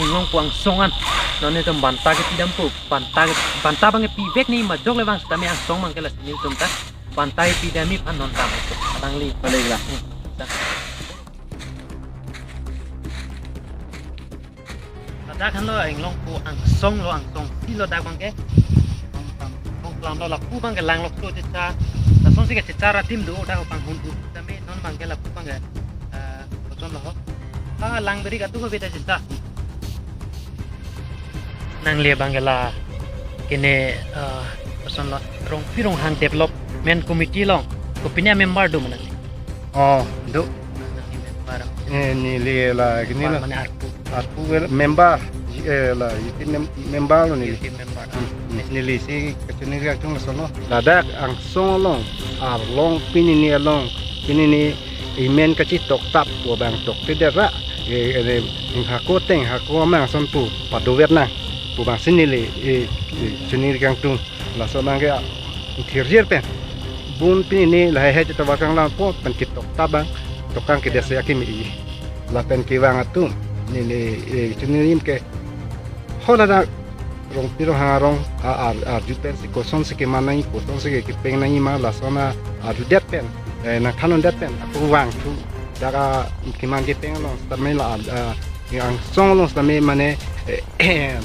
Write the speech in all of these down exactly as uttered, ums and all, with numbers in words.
Phunglongpo angsong an non netum banta kepidampo, banta, banta abang kepivek nangji ma ajok le vang sitame angsong abang ke lasi netum ta banta kepidam aphan non dam ito. Alangli. Balik la. Hmm. Ladak henlo Inglongpo angsong lo, angsong si lo dak abang ke. Angsong klam lo, lapu abang ke lang lo klo chicha. Lasonsi ke chicha ra tim do dak abang hun u tame non abang ke lapu abang ke, eh, koson lo ho. Ah, lang beri katu ko beda chicha. Nangli abang ke la kene, eh, koson lo, Rongpi Ronghang Development Committee along kopine amember do ma nangli? Oh, do. Nangli member. Eh, neli la kene la. Mane arpu. Arpu member, eh, la, youth mem-, member lo neli. Youth member. Hmm, hmm. Neli si kachini riak tung solo. Ladak angsong along, arlong pini ni along, pini ni amen kachitoktap pu abang toktedet ra. Eh, eh, hako ateng, hako amang ason pu padover nang pu abang si neli, eh, eh, chini riak tung. Laso abang ke, ah, thirjir pen. Bun pini ni lahai hai ta vakang lang po pen kitoktap abang, tokang kedet si akimi. Lapen kevang atum, neli, eh, chini rim ke, ho ladak Rongpi Ronghang arong, a, ar, arju pensi kosonsi keman nangji, kosonsi ke kepeng nangji ma lason arjudet pen, eh, nangthan undet pen ako vangthu. Dak a keman kepeng along sitame la, ah, angsong along sitame mane, eh,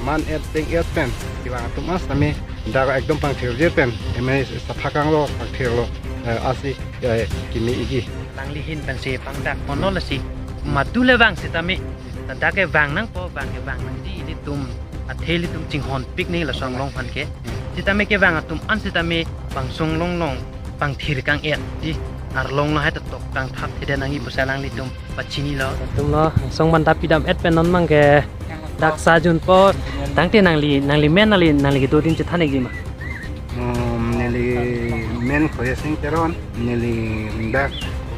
man-et peng-et pen kevang atum an sitame dak ekdom pangthirjir pen, eh, mane sapha kanglo pangthirlo, eh, asi, eh, kimi igi. Alangli ahin pensi pangdak kono lasi madu le vang sitame, ladak ke vang nangpo, vang ke vang nangji, ilitum athe ilitum chinghonpik nangji laso anglong aphan ke. Sitame kevang atum an sitame bangso anglong along pangthir kang-et ji, arlong along hai ta tokang thap thede nangji pusi alanglitum pachinilo. Atum lo angsong banta pidam-et pen non abang ke dak sa junpo. Tangte nangli, nangli men, nangli, nangli kedo adim chethan ikji ma? Hmm, neli men Khoyesing Teron, neli dak,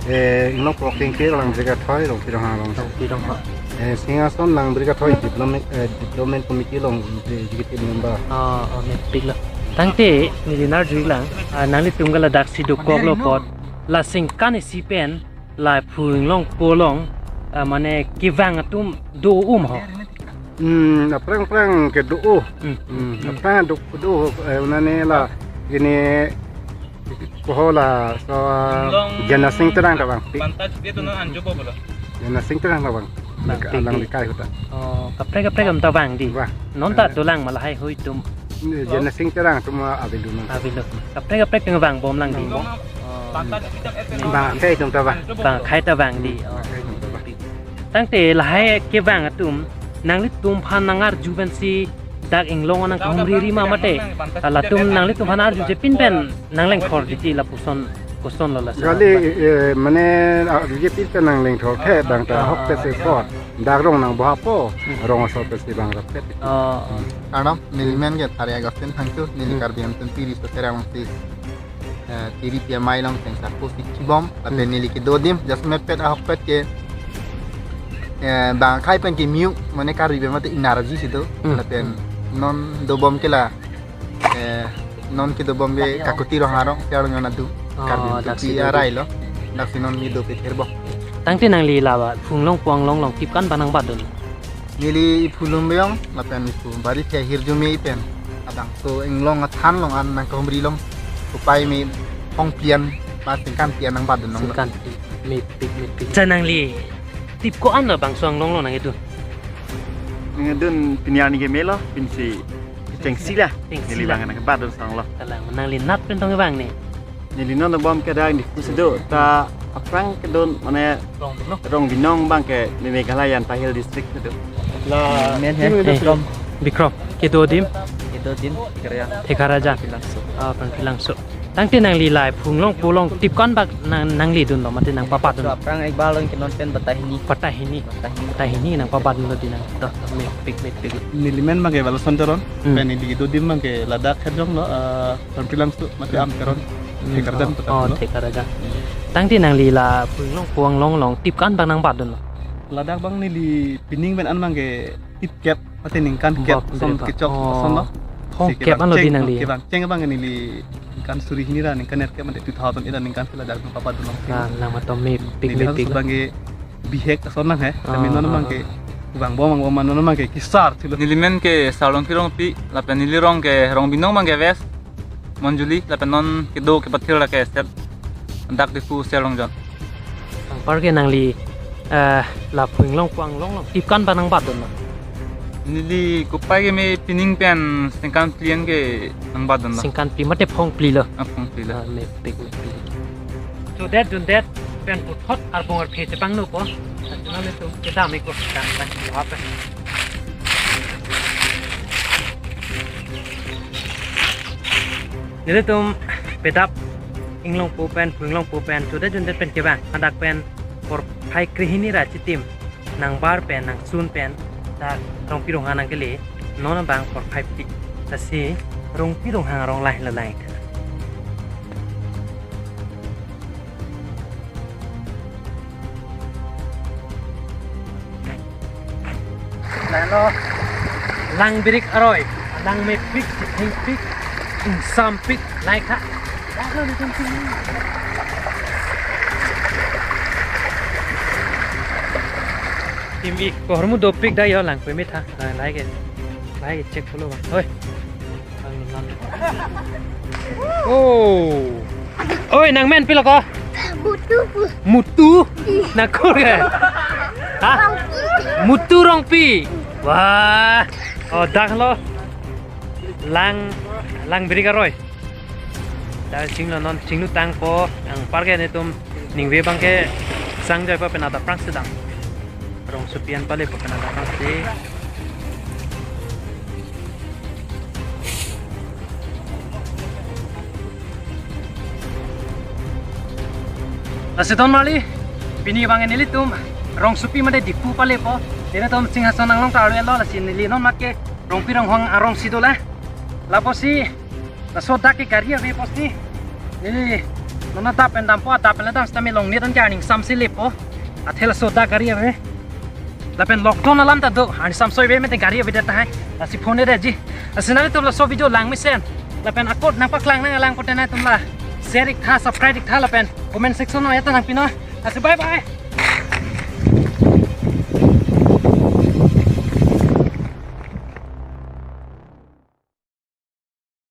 eh, Inglongpo Kengkir, Langbri Kathoi, Rongpi Ronghang along. Rongpi Ronghang. Eh, Singhason Langbri Kathoi Development, eh, Development Committee along, eh, executive member. Oh, oh, mepik lo. Tangte neli nangarju lang, ah, nanglitum ke ladak si dokok lo apot, la ningkan isi pen la Phunglongpo along, ah, mane kevang atum do um ho? Hmm, aphrang aphrang kedo. Hmm. Hmm, aphrang do, do, eh, unane la, ini, koho laso, Long Janasing Terang ta vang. Banta chupi tu non anjo po bolo. Janasing Terang ta vang. Vang, Lika-, pi, alang pi. Likai ahut ta. Oh, kaprek kaprek atum ta vang di. Vang. Non ta, eh, dolang ma lahai hui atum. Ini Janasing Terang atum avelo non. Avelo. Kaprek kaprek atum vangbom lang di. Vangbom. Oh. Banta chupi tam et. Vang akhei atum ta vang. Vang akhei ta vang di. Oh. Vang akhei atum ta vang. Tangte lahai kevang atum, nanglitum aphan nangarju pensi dak inglong nangkahumri ri ma mate, ah, latum nanglitum aphan arjuje pin pen nanglengthor titi lapuson, koson lo laso? Gali, eh, mane arjuje pin pen nanglengthor the, bang ta ahok pensi apot. Dak rong nangbohapo, hmm, rong asor pensi bang rapet. Oh, oh. Arnam, neli men ke Thari Augustine Thangcho, neli, hmm, Karbi Hemtunpi Riso Terang si, eh, Tiri Pi Amei along Tengsarpo si kibom, lapen, hmm, neli kedo adim, jasemet pet ahokpet ke, eh, bang akhei pen kemiu, mane Karbi pen mate energy si do, hmm, lapen non dobom ke la, eh, non kedobom ke Kakuti Ronghang arong, si arong yona do, oh, Karbi dak Hemtunpi si do arai lo, dak si non kedo pethir bo. Tangte nangli la ba, Phunglongpo anglong along tip ko-an abang nangbatdun? Neli iphu Lumbeyong, lapen iphu Barithe Hirjume pen. Labangso inglong athan along an nangkahumri along. Kopai me hong plian, ma ningkan plian nangbatdun long. Ningkan plian, mepik, mepik. Cha nangli tip ko-an labangso anglong along nangkedun? Nangkedun pini arni ke melo, pinsi chengsi la. Chengsi la. Neli bang nangbatdun song lo. Kalang, nangli nat pen tong vang ne. Neli non bom ke dak di kusi do, ta aphrang kedun mane Rongbinong. Rongbinong abang ke di Meghalaya Nanta Hills District do. La men he, eh, Bikrom. Bikrom. Kedo adim? Kedo adim, Thekarajan. Thekarajan. Philangso. Ah, Philangso. Tangte nangli la Phunglongpo along tip ko-an abang nang, nangledun lo, mate nangpabatdun? So, aphrang ekbar along ke non pen batai hini. Batai hini. Batai hini. Batai hini nangpabatdun lo di nang. To, to, mepik, mepik. Neli men abang ke Balason Teron, hmm, pen neli kedo adim abang ke ladak Herjong lo, eh, Philangso, mate am Teron, hmm, Thekarajan, oh, Thekarajan. Tangte nangli la Phunglongpo anglong along tip ko-an abang nangbatdun lo? Ladak abang neli pining pen an abang ke tip kep, mate ningkan kep, bap re son bap, kechok, oh, son lo. Hong si kep kevang an lo di cheng, nangli? Kevang cheng abang ke neli ningkan suri hini ra, ningkan nerkep mate two thousand eight ra ningkan si ladak abang pabatdun long. Ah, nang matom mepik, neli mepik. Abang ke bihek ason lang he, oh, kami non oh, abang ke oh. Vangbom vangbom ma non abang ke kesar thulo. Neli men ke Sarlongpi Rongpi, lapen neli rong ke Rongbinong abang ke West Monjuli, lapen non kedo kepathir lake set dak Diphu Serlongjon. Anpar ke nangli, eh, la Phu Inglongpo Anglong along trip ko-an abang nangbatdun ma? Neli kopai ke me pining pen sengkan phli an ke nangbatdun lo. Sengkan phli mate phong phli lo? Ah, phong phli lo. Ah, mepik, mepik. Chodet dundet pen puthot arbong arphe chepangnopo. Nanglitum kedam ikpo kan kan apa. Nelitum pedap Inglongpo pen, Phu Inglongpo pen, chodet dundet pen kevang, hadak pen porphai krehini ra chitim, nangbar pen, nangsun pen, dak Rongpi Ronghang nangkele, non abang porphai phli. Lasi Rongpi Ronghang arong lahelo lang. Lalo, lang birik aroi, lang mepik, thengpik, ingsampik, laika. Timi kohormu dopik dak yo lang pemetha, laike, laike check pulo bang. Hoi. Oh. Oi, nang men pilo ko? Mutu. Mutu? Nangkur ke? Ha? Rongpi. Mutu Rongpi. Wah. Oh, dak lo. Lang, lang birik aroi. Dak chinglo non chinglu tangpo, anpar ke netum ningve abang ke sang jaipo pen adap prang sedang. Rongsopi an palepo pen adap prang si. Lasi ton mali, pini abang nelitum Rongsopi mate Diphu palepo. Nelitum Singhason Anglong ta arlo, lasi neli non mat ke Rongpi Ronghang arong si dolang. Lapusi laso dak ke gari ave pusi neli non adap pen dampo, adap pen dam sitame long net an ke arni ingsamsi lepo. Athe laso dak gari ave. Lapen lockdown alam ta do, arni ingsamso ave mate gari avedet tahai. Lasi phone-e detji. Lasi nanglitum laso video langmesen, lapen akot nangpaklang nanglang pote nangtum la share iktha, subscribe iktha, lapen comment section along ya ta nangpinon. Lasi bye bye.